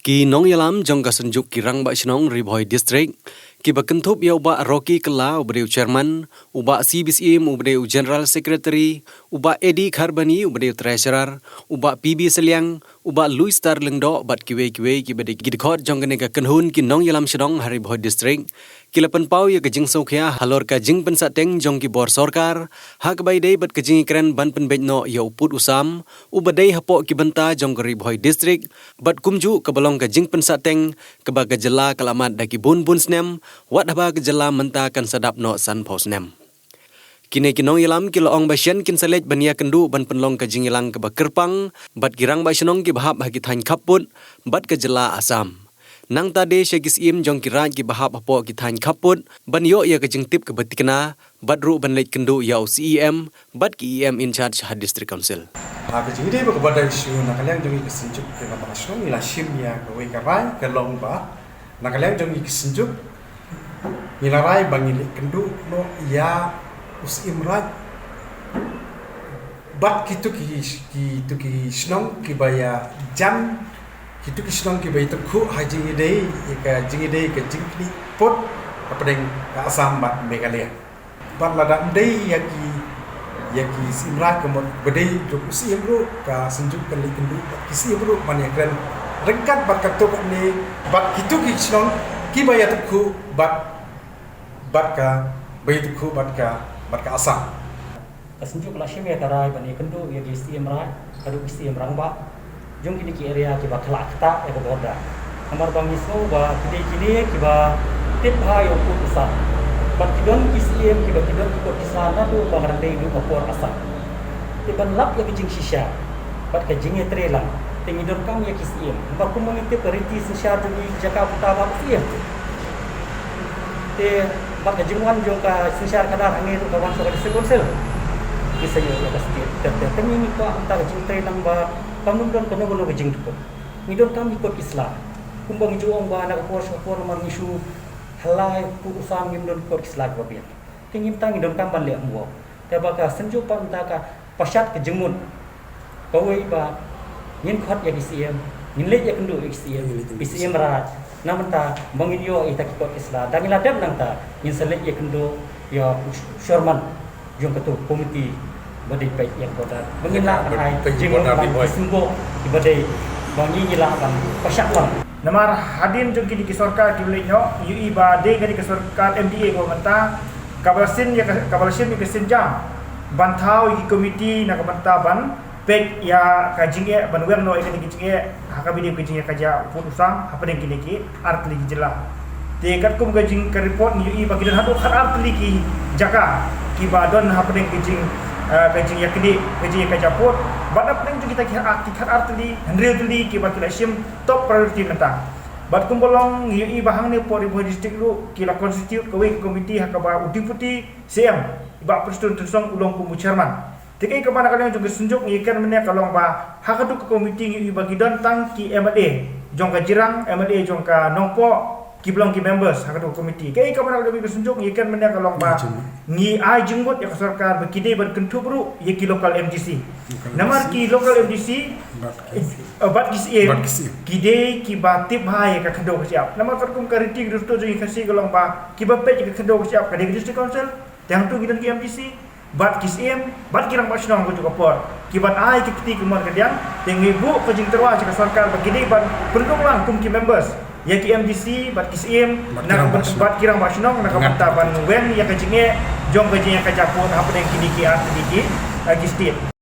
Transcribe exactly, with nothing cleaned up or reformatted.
Ki nongïalam jong ka Synjuk ki Rangbah Shnong Ri Bhoi District, kiba kynthup ïa u Bah Rocky Kylla uba dei u Chairman, u Bah C B Syiem uba dei u General Secretary, u Bah Eddie Kharbani uba dei u Treasurer, u Bah P B Sylliang, u Bah Louis Star Lyngdoh bad kiwei kiwei kiba dei ki dkhot jong kane ka kynhun ki nongïalam shnong ha Ri Bhoi District, ki la pynpaw ïa ka jingsngewkhia halor ka jingpynsahteng jong ki bor sorkar ha kaba ïadei bad ka jingïakren ban pynbeit noh ïa u pud u sam uba dei hapoh ki bynta jong ka Ri Bhoi District, bad kumjuh kaba long ka jingpynsahteng kaba ka jylla ka la mad da ki bun bun snem, wat haba ka jylla mynta kan sa dap noh sanphew snem. Kine ki nongïalam ki la ong ba shen kin sa leit ban ïakynduh ban pynlong ka jingïalang kaba kyrpang bad ki rangbah shnong kiba hap ha ki thaiñ khappud bad ka jylla Assam. Nangta dei sha ki syiem jong ki raid kiba hap hapoh ki thaiñ khappud ban ïoh ïa ka jingtip kaba thikna bad ruh ban leit kynduh ïa u C E M bad ki E M in charge ha District Council. Ha ka jingïadei bad kaba dang shu na ka liang jong ngi ka Synjuk ki Rangbah Shnong ngi la shim ïa kawei ka rai ka long ba na ka liang jong ngi ka Synjuk ngi la rai ba ngi leit kynduh noh ïa u Syiem Raid bad kitu ki, kitu ki shnong kiba ïa jan, kitu ki shnong kiba ïa tyngkhuh ha jingïadei, ïa ka jingïadei ka jingknieh pud hapdeng ka Assam bad Meghalaya. Bad lada ym dei ïa ki, ïa ki Syiem Raid ka mut ba dei jong u Syiem ruh ka Synjuk kan leit kynduh bad ki Syiem ruh ban ïakren ryngkat bad katto katne bad kitu ki shnong kiba ïa tyngkhuh bad, bad ka, ba ïa tyngkhuh bad ka, bad ka Assam. Ka Synjuk la shim ïa ka rai ban ïakynduh ïa ki Syiem Raid haduh ki Syiem Rangbah jong kine ki area kiba khlad ktah ïa ka border. Namar ba ngi sngew ba ki dei kine kiba tip bha ïa u pud u sam. Bad ki don ki Syiem kiba ki don ki kot ki sla naduh ba ngi dang dei haduh ka por Assam. Te ban lap ïa ka jingshisha bad ka jingïatreilang te ngi donkam ïa ki Syiem. Namar kum ba ngi tip ka riti synshar jong ngi ki jaka puta ba ki Syiem. Te bad ka jingwan jong ka synshar khadar hangne ruh ka wan sha ka District Council. Ki sa ïoh ïa ka state. Te, te, te ngi kwah mynta ka jingtreilang ba kam don kano kano ka jingdukut. Ngi donkam ki kot ki sla. Kumba ngi ju ong ba na ka por sha ka por namar ngi shu halai pud u sam ngim don kot ki sla kiba biang. Te ngi mynta ngi donkam ban leh kumno. Te ba ka Synjuk pat mynta ka pynshad ka jingmut. Kawei ba ngin khot ïa ki Syiem, ngin leit ïakynduh ïa ki Syiem, ngin leit ïakynduh ki Syiem Raid. Na mynta ba ngin ïoh ïa kita ki kot ki sla. Da ngi la dep nangta ngin sa leit ïakynduh ïa u chairman jong katu ka komiti ba dei peit ïa ka border. Ba ngin lah ban ai jingmut ban sngewbha kiba dei ba ngi ngi lah ban pynshad lang. Namar hadien jong kine ki sorkar kiba leit noh, ngi ïohi ba dei kane ka sorkar M D A kaba mynta kaba la shim ïa ka, kaba la shim ïa ka sienjam ban thaw ïa ki komiti na ka bynta ban peit ïa ka jingeh ban weng noh ïa kane ka jingeh ha kaba ïadei ka jingeh ka jia u pud u sam hapdeng kine ki artylli ki jylla. Te katkum ka jing ka report ngi ïohi ba ki don haduh khatar tylli ki jaka kiba don hapdeng ka jing, eh, ka jingïaknieh ka jingeh ka jia pud. Bad hapdeng jong kita ki khatar, ki khatar tylli, hynriew tylli kiba ki la shim top priority mynta. Bad kumba long ngi ïohi ba hangne hapoh Ri Bhoi District ruh ki la constitute kawei ka komiti ha kaba u Deputy C M Bah Prestone Tynsong u long kum u chairman. Te kaei kaba na ka liang jong ka Synjuk ngi kren mynne ka long ba ha katu ka komiti ngi ïohi ba ki don tang ki M L A jong ka Jirang, M L A jong ka Nongpoh kiba long ki members ha katu ka komiti. Kaei kaba na ka liang jong ka Synjuk ngi kren mynne ka long ba ngi ai jingmut ïa ka sorkar ba ki dei ban kynthup ruh ïa ki local M D C. Namar ki local M D C, eh, bad ki C M, ki dei kiba tip bha ïa ka khyndew ka shyiap. Namar katkum ka riti ka dustur jong ngi Khasi ka long ba kiba peit ïa ka khyndew ka shyiap ka dei ka District Council. Te hangtu ngi don ki M D C bad ki C M bad ki rangbah shnong ka juh ka por kiban ai ka kti kamon ka diang. Te ngi buh ka jingtyrwa sha ka sorkar ba ki dei ban pynlong lang kum ki members ïa ki M D C bad ki C M bad ki rangbah shnong na ka bynta ban weng ïa ka jingeh jong ka jingeh ka jia pud hapdeng kine ki artylli ki, eh, ki state.